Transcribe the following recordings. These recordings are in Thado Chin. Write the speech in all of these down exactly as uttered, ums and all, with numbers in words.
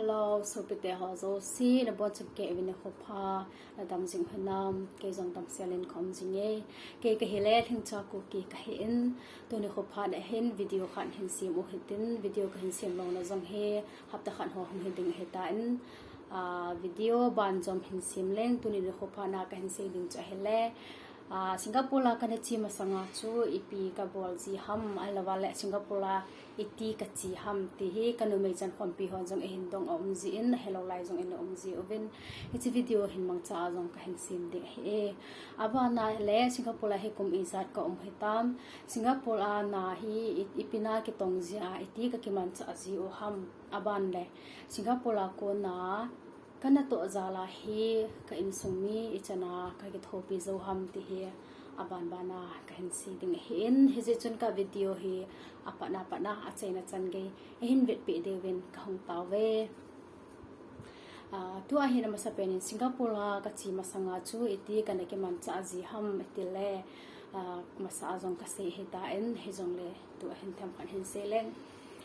Hello, sopite ho jouse, nabonchauvin kei uvin nikho pha, nadam jing hinam, kei jong damsel in kaum jing e. Kei kahi le, Lhingcha Kuki kahin, tuni nikho pha nahin video khat hin sem u hitin, video kahin sem louna jong hi, hapta khat ho hung hi ding ahitan, ah, video banjom hin sem leng, tuni nikho pha na kahin sei ding chu ahile, ah, Singapore a kana che masanga chu ipi kabol ji ham, ahilouleh Singapore a iti kache ham ti hi kanumei chankhompi hon jong eihin dong aum jin, helou lai jong ina um ji uvin, hiche video hin mangcha a jong kahin sem ding ahi e. Abana le Singapore a hi kum ijat kaum hitam, Singapore a na hi i-, ipi na kitong ji a, iti kakimancha ji u ham, aban le Singapore a kona kanatoh jal a hi ka insung mi ichan a kakithopi jou ham ti hi abanbana kahin sei ding ahin, hijeh chun ka video hi apatna patna achaina chan gei eihin vetpeh diuvin kahung tao ve. Ah, tua hin amasapen in Singapore a kache masanga chu iti kana kimancha ji ham itile, ah, masa a jong kasei ahitan, hijongle tua hin themkhat hin sei leng.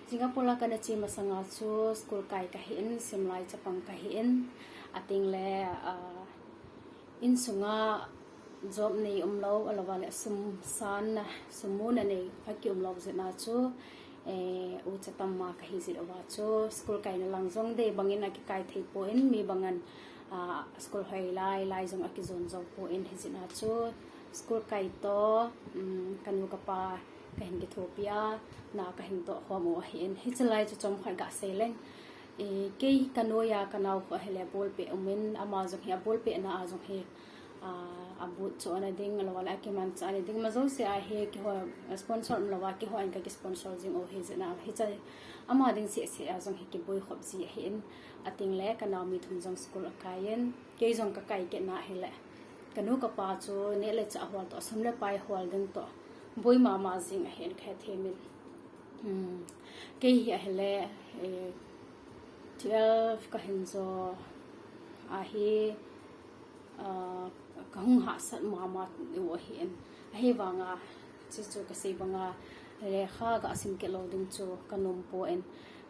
Singapore a kana che masanga chu school kai kahin, simlai chapang kahin, ating le, ah, insunga job nei umlou, ahilouleh sum sanna, sum muna nei akiumlou jeh a chu, eh, ucha tamma kahi jeh uva chu, school kaina lang jong dei bangin akikai thei pon, mi bangin, ah, school hoi lai lai jong akijon jou pon, hijeh a chu, school kai toh, um, kanu kapa kahin kithopi a, na kahin toh khom u ahin, hiche lai chu chomkhat gasei leng. Eh, kei kanoiya kanao khu ahile bolpeh umin, ama jong hi abolpehna a jong hi, ah, abut chu ana ding, ahilouleh akimancha ana ding, ama jouse a hi keiho sponsor umlouva, keiho in kakisponsor jing u hijeh a, hiche ama ding seh seh a jong hi kiboi khop ji ahin, ating le kanao mi thum jong school akai in, kei jong kakai kit na ahile, kanu kapa chu neh le chah hol toh, sum le pai hol ding toh, boi mama jing ahin kahethem in. Hmm. Kei hi ahile, eh, twelve kahin jo ahi, ah, kahung hahsat mama u ahin. Ahivanga, chuchu kasei banga, lekha kasim kit lou ding chu kanom pon,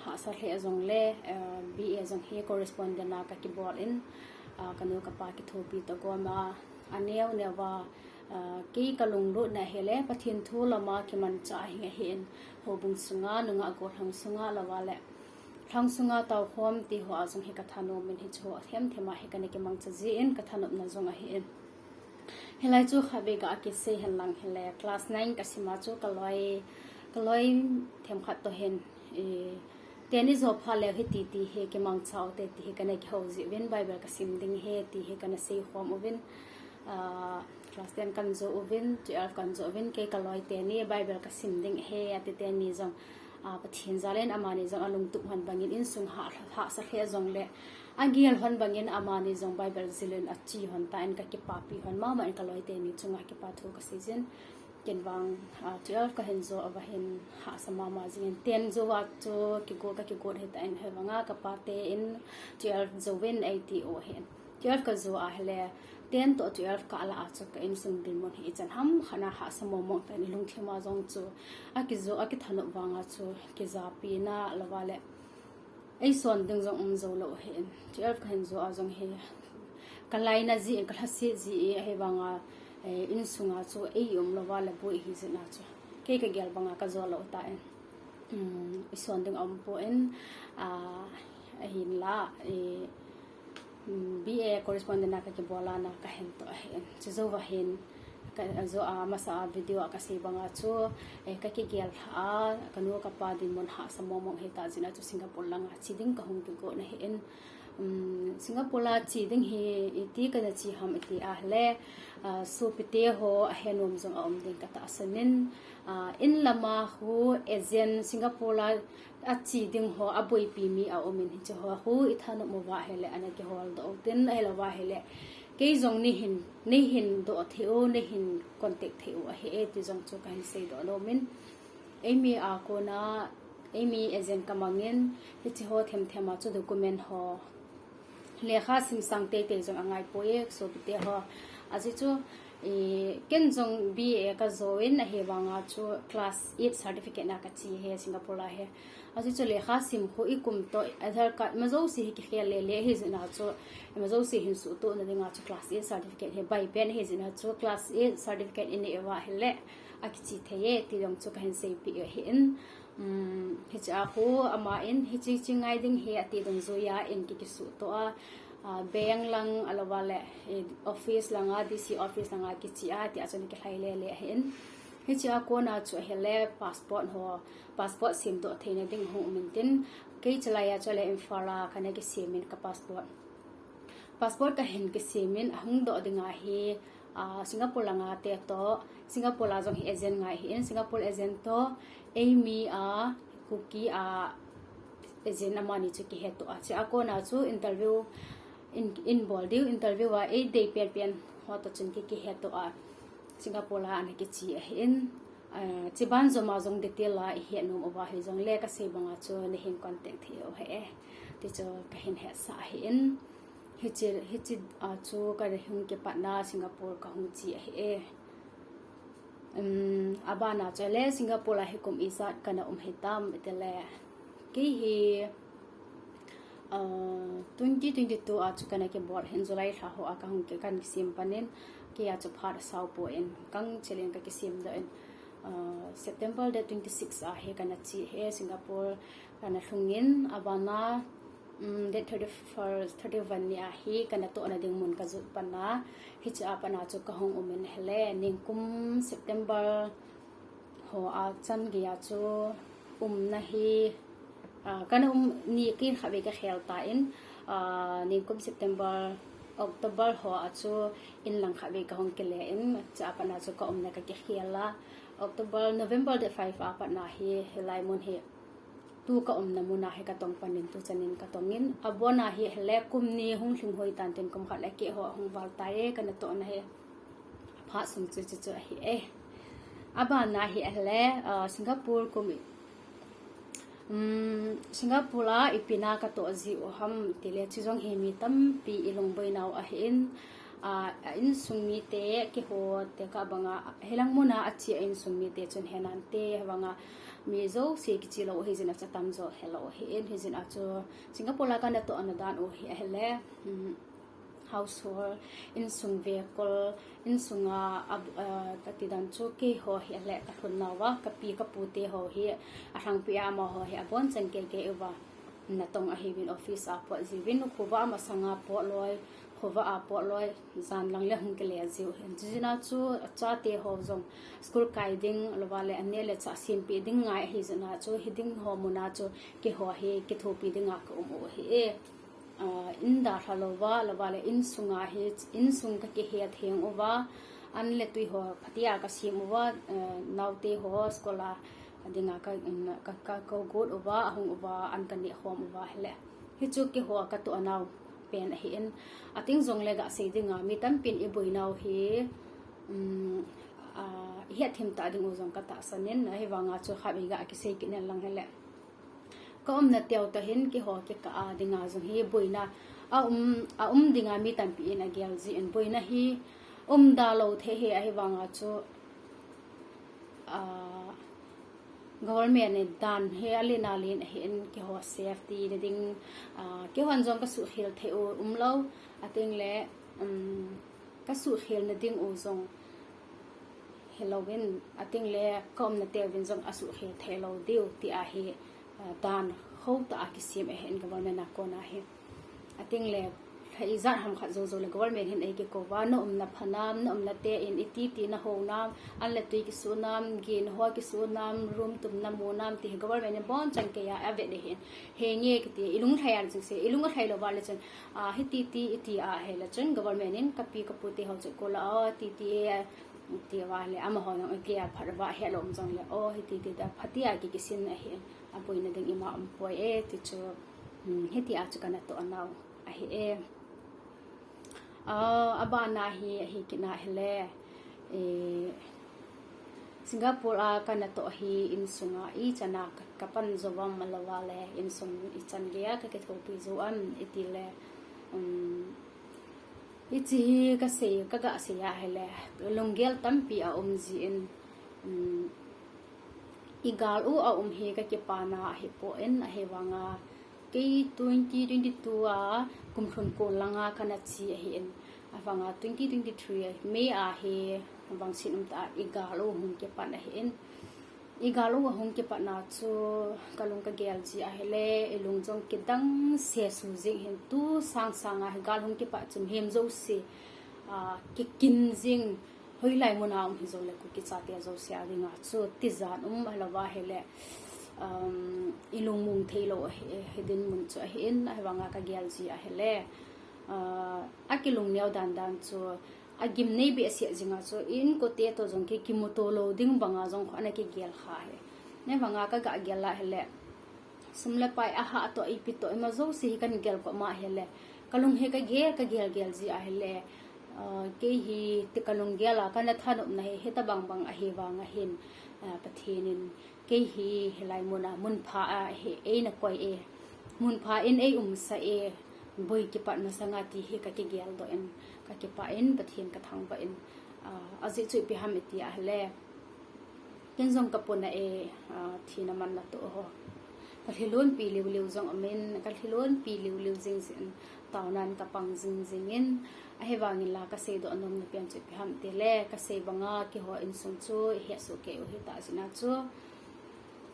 hahsa lheh jongle, eh, B A jong hi correspondent a kakibol in, ah, kanu kapa kithopi toh gom a, aneo neo va, ah, kei kalunglutna ahile, Pathen thu lama kimancha hi ahin, houbung sunga, nungah gollhang sunga, ahilouleh lhang sunga taokhom ti ho a jong hi kathanom in, hiche ho themthem a hi kana kimangcha jin, kathanopna jong ahin. Hilai chu khatvei ga kisei henlang hile, class nine kasima chu kaloi, kaloi themkhat toh hin, eh, ten ijo phat leu hiti ti hi kimangcha ute ti hi kana kihou ji uvin, Bible kasim ding ahi ti hi kana seikhom uvin, ah, class ten kahin jo uvin, twelve kahin jo uvin, kei kaloi teni Bible kasim ding ahi ati teni jong, ah, Pathen jal in amani jong alungtup lhon bangin insung ha, hahsa lheh jongle, agel lhon bangin amani jong Bible jil in ache lhon tan kakipapi lhon mama in, kaloi teni chunga kipa thu kasei jin. Ken vang, ah, twelve kahin jo uva hin hahsa mama jingin, ten jouva chu kigot, kakigot ahitan, ahivanga kapa ten twelve jouvin eiti u ahin. Twelve kajo ahile, ten toh twelve kalah a chu ka insung dinmun hi ichan ham khat a hahsa mong mong tan, ilungthim a jong chu akijo, akithanop vanga chu kijapina, ahilouleh eison ding jong um jou lou ahin. Twelve kahin jo a jong hi kalainat jin, kalhaset jin, ahivanga, eh, insunga chu ei umlouva le boi hijeh a chu kei kagel banga kajo lou tan, um, ison ding aum pon, ah, ahinla, eh, um, B A correspondent a kakibol a na kahin toh ahin. Chujouva hin, ka, ajo a masa a video a kasei banga chu, eh, kakigel lha a, kanu kapa dinmun hahsa mong mong ahitah jeh a chu Singapore langa che ding kahung kigot na ahin. Um, Singapore a che ding hi iti kana che ham iti ahile, ah, sopite ho ahenom jong aum ding katahsan in, ah, in lama khu agent Singapore a ache ding ho aboipi mi aumin, hiche ho khu ithanop uva ahile ana kihol doh u tin, ahilouva ahile kei jong neihin, neihin doh thei u, neihin contact thei u ahi e ti jong chu kahin seidoh nomin. Eimi a kona, eimi agent kamangin, hiche ho themthem a chu document ho, lekha simsang teitei jong angaipoi e, sopite ho. Ajeh chu, Ken jong B A ka join ahi vanga chu class eight certificate na ka chi he Singapore a he. Achu chu lekha sim khu i kum to Aadhaar card ima jouse hi kikhel le le hi jina chu ima jouse hin suhtoh na dinga chu class eight certificate hi bai pen hi jina chu class eight certificate i nei uva hi le a kichi thei e ti jong chu ka hin seipi ahi in. Hiche a khu ama in hiche chi ngai ding hi ati dungjuia in ki kisuhtoh a, bank lang alouva le office langa, D C office langa kichi a ti a chun kilhai le le ahi in. Hiche a kona chu ahi le passport ho, passport semdoh theina ding hung um in tin. Kei chalai a chu le Imphal a kana kisem in ka passport. Passport ka hin kisem in ahung doh dinga hi Singapore langa te to, Singapore a jong hi agent ngai hi in, Singapore agent to, eimi a, Kuki a agent amani chu kihetoh a, hiche a kona chu interview in, in bol diu, interview a eidei pen pen ho to chun ki, kihetoh a, Singapore a ana kichi ahi in. Hiche ban joma jong detail a i het nom uva hijongle ka sei banga chu na hin contact thei u ahi e. Ti chu ka hin hetsah ahi in. Hiche, hiche a chu ka hung kipatna Singapore ka hung chi ahi e. Abana chu le Singapore a hi kum ijat kana um hitam itile. Kei hi twenty twenty-two a chu kana kibol hin July lha ho a ka hung ki, kan kisem panin kei a chu phat asao poi in kang chelen ka kisemdoh in September date twenty-six a hi kana chi he Singapore kana lhung in abana date thirty-first, thirty-one ni a hi kana tohna ding mun ka jot patna hiche a patna chu ka hung um in hile ningkum September ho a chan geiya chu umna hi kana um ni kin khatvei ka khel tan ningkum September, October ho a chu in lang khatvei ka hung kile in hiche a patna chu ka umna ka kikhel a October, November date five a patna hi hilai mun hi tu ka umna muna hi ka tong panin tu chanin ka tong in abona hi hile kum ni hung lhing hoi tan tin kum khat le keh ho hung val tai e kana tohna hi phat sung chu chu chu ahi e. Abana hi ahile Singapore kum Singapore a ipina ka toh jiu ham tile chu jong hi mi tampi i lungboinau ahi in a insung mite kiho te ka banga hilang muna achi a insung mite chun henante banga mi jouse kichi lou hi jin a chu atamjo helou hi in hi jin a chu Singapore a kana tohna dan u hi ahile household, insung vekol, insunga kati dan chu keiho hi ahile ka lhun nauva ka pi ka pute ho hi alhangpi a amaho hi abonchan kei kei uva natong ahiuvin office a pot jiuvin khovah a masanga pot loi, khovah a pot loi, jan lang le hung kile jiu hin. Chu jin a chu achate ho jong school kai ding, alouva le aneh le chah sempeh ding ngai ahi jin a chu hiding ho muna chu keiho hi kithopi dinga ka um u ahi e. In dalha louva, alouva le insunga hi, insung ka kihe theng uva, an le tui ho phatea ka sem uva, naote ho school a dinga ka, ka, ka, ka got uva, ahung uva, an ka neh khom uva hile. Hichu keiho ka toh nau pen ahi in, ating jongle ga sei dinga mi tampin i boinau hi i hethem ta ding u jong ka tahsan in, ahivanga chu khatvei ga kisei kit in lang hile. Ka umna teu toh hin keiho kikah a dinga jong hi boina aum, aum dinga mi tampi in agel jin boina hi umda lou thei hi ahivanga chu government in dan hi alen alen ahin keiho safety na ding, keihon jong ka suhkhel thei u umlou, ating le ka suhkhel na ding u jong hilouvin, ating le ka umna teuvin jong asuhkhel theilou diu ti ahi, dan khotah a kisem ahin government a kona hi. Ating le lha ijat ham khat jou jou le government hin eikikouva, na umna pha nam, na umna te in iti ti na hou nam, an le tui kisu nam, gin ho kisu nam, room tumna mu nam ti hi government in abonchan keiya avet ahin. Henge kiti, ilung lhai a le chun se, ilung alhai louva le chun, hiti ti iti ahile chun government in ka pi ka pu te ho chu kola o titi e, ti uva le amaho jong agel phat uva helou um jongle o hiti ti da phatea ki kisin ahi, aboina ding ima umpoi e ti chu, hitia chu kana toh nau ahi e. Abana hi ahi kit na hile, Singapore a kana toh hi insunga ichana ka, ka pan jou uvam alouva le insung ichan geiya ka kithopi jou am itile, Hiche hi kasei, kaga sei ahile, lunggel tampi aum jin, um, igal u aum hi kakipana ahipon, ahivanga kei twenty twenty-two a kum lhun kon langa kana che ahin, ahivanga twenty twenty-three May a hi vangset umtah a igal u hung kipan ahin. Igal u ahung kipatna chu kalung kagel ji ahile, ilung jong kidang sesu jing hin, tu sangsanga hi gal hung kipat chu mihem jouse, ah, kikin jing, hoilai muna um hijongle Kuki chate jouse a dinga chu tijan um ahilouva ahile, um, ilungmong theilou hi, hi dinmun chu ahin, ahivanga kagel ji ahile, ah, akilungneo dandan chu agimnei behseh jinga chu inkote toh jong ki, kimuto lou ding banga jong ana kigel kha hi. Ahivanga kaga gel ahile, sum le pai ahah toh, ipi toh, ima jouse hi kana gel koma ahile, kalung hi kagel, kagel gel ji ahile, ah, kei hi ti kalunggel a kana thanopna hi hitabang bang ahivang ahin, ah, Pathen in kei hi hilai muna munpha a hi eina koi e, munpha in eiumsah e, boi kipat masanga ti hi kakigeldoh in, kakipah in, Pathen kathangvah in, ah, ajeh chu ipi ham iti ahile, ken jong kapona e, ah, thina manna toh ho kalhilonpi liuliu jong umin, kalhilonpi liuliu jing jin, taonan kapang jing jingin, ahivangin la kaseidoh nomna pen chu ipi ham itile, kasei banga keiho insung chu ihetsoh kei u hitah jeh a chu,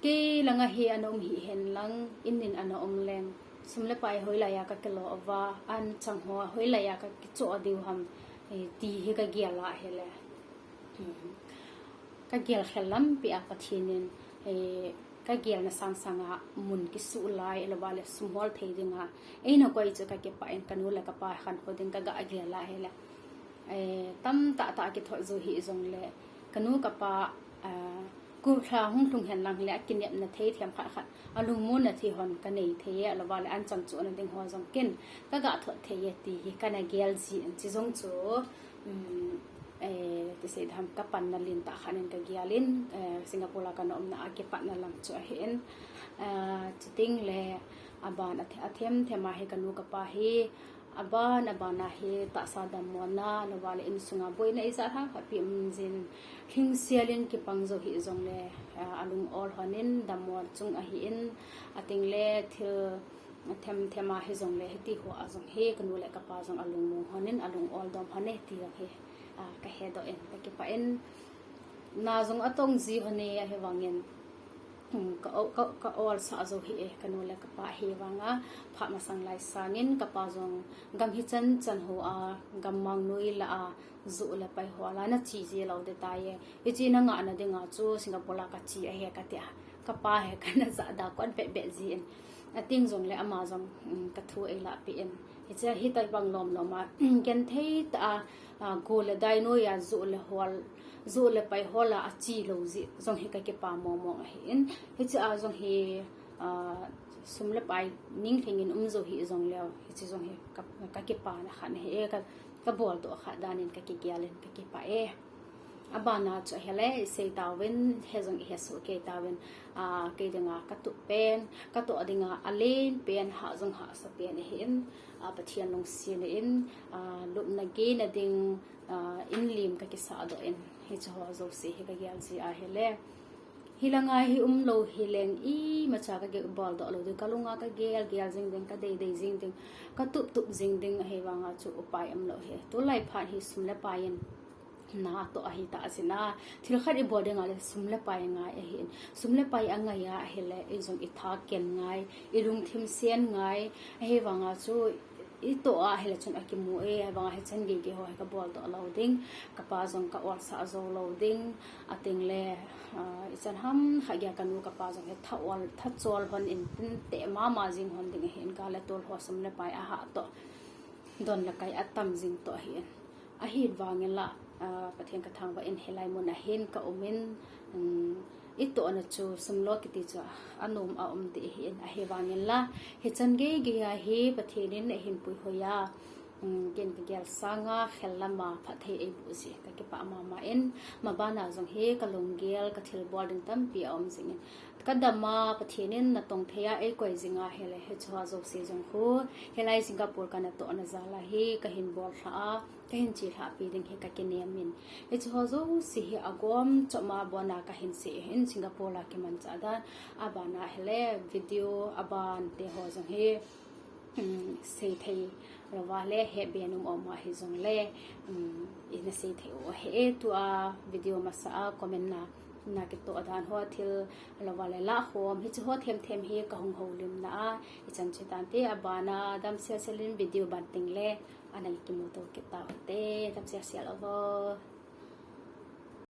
kei langa hi ana um hihen lang, in in ana um leng, sum le pai hoilaiya kakilo uva, anchang ho hoilaiya kakichoh diu ham, eh, ti hi kagel ahile, hmm, kagel khel lampia Pathen in, eh, kagelna sangsanga mun kisuh lai, ahilouva le sum hol thei dinga eina koi chu kakipah in, kanu le kapa khankho ding kaga gel ahile, eh, tamtah tah kithot jou hijongle, kanu kapa, ah, kum lha hung lhung hen lang le akinepna thei themkhat khat, alungmonna thei hon kanei thei e, ahilouva le anchang chohna ding ho jong ken kaga thot thei e ti hi kana gel jin, hiche jong chu, um, eh, tisei ding ham, kapanna lentah khat in kagel in, eh, Singapore a kana umna a kipatna lang chu ahin, ah, chuteng le aban athe-, athem thema hi kanu kapa hi, aban, abana hi tahsa dammona, ahilouva le insunga boina ijat ham khatpi um jin, lhingsel in kipang jou hijongle, ah, alung ol lhonin, dammo chung ahin, ateng le thil athem thema hijongle, hiti hoa jong hi kanu le kapa jong alungmong lhonin, alung ol dom lhon e ti jong hi, ah, kahedoh in, kakipah in, na jong atong ji lhon e, ahivangin, um, ka o-, ka, ka olsah jou hih e, kanu le kapa ahivanga, phat masang lai sangin, kapa jong gam hichan chan hoa, gammang noi lah a, joh le pai hol a nache ji lou ding tai e. Hiche nangahna dinga chu Singapore a kache ahi katia, kapa hi kana jahda kon betbet jin. Ateng jongle ama jong, um, kathu eilahpeh in, hiche hitabang lomlom a, genthei tah a, ah, go le dai noiya joh le hol, joh le pai hol a ache lou jeh jong hi kakipa mongmong ahin. Hiche a jong hi, ah, sum le pai ninglhingin um jou hijongleu, hiche jong hi ka, kakipana khat ahi e, ka, kaboldoh khat danin kakigel in kakipah e. Abana chu ahile, isei tauvin, he jong ihesoh kei tauvin, ah, kei dinga katup pen, katoh dinga alen pen, hah jong hahsa pen ahin, ah, Pathen lungsetna in, ah, lupna geina ding, ah, inlim kakisahdoh in, hiche ho jouse hi kagel ji ahile, hilanga hi umlou hileng imacha kakiboldoh lou ding, kalunga kagel gel jing ding, kadei dei jing ding, katup tup jing ding ahivanga chu upai umlou hi. Tulai phat hi sum le pai in natoh ahitah jeh a, thil khat ibol dinga le sum le pai ngai ahin. Sum le pai angai a ahile, ijong itha ken ngai, ilungthim sen ngai, ahivanga chu itoh a ahile chun akimu e, ahivanga hichan gei gei ho hi kaboldoh lou ding, kapa jong ka olsah jou lou ding, ateng le, ah, ichan ham khat geiya kanu kapa jong hi tha ol, tha chol lhon in, tin teh mama jing lhon ding ahin, gal le tol ho sum le pai ahah toh, don le kai atam jing toh ahin. Ahivangin la, ah, Pathen kathangvah in hilai mun ahin kaumin, um, itohna chu sum lo kiti chu anom aum deh ahin, ahivangin la, hichan gei geiya hi Pathen in eihin puihoi a, Ken kagel sanga khel lama phatthei eiboh jeh kakipah mama in, mabana jong hi kalunggel kathilbol ding tampi aum jingin, kadam a Pathen in natong thei a eikoi jing ahile hicheho jouse jong khu hilai Singapore kanatohna jal a hi kahin bol lhah a, kahin che lhahpi ding hi kakinem in, hicheho jouse hi agom chom a bon a kahin sei in Singapore a kimanchah dan, abana hile video aban teho jong hi seithei louva le hebe nom um ahijongle, ina seithei u ahi e. Tua video masa a comment na, nakitoh dan ho thil louva le lahkhom hicheho themthem hi kahung houlimna a ichan che tante, abana damselsel in video ban tengle ana kimuto kit tau hite, damselsel uvo.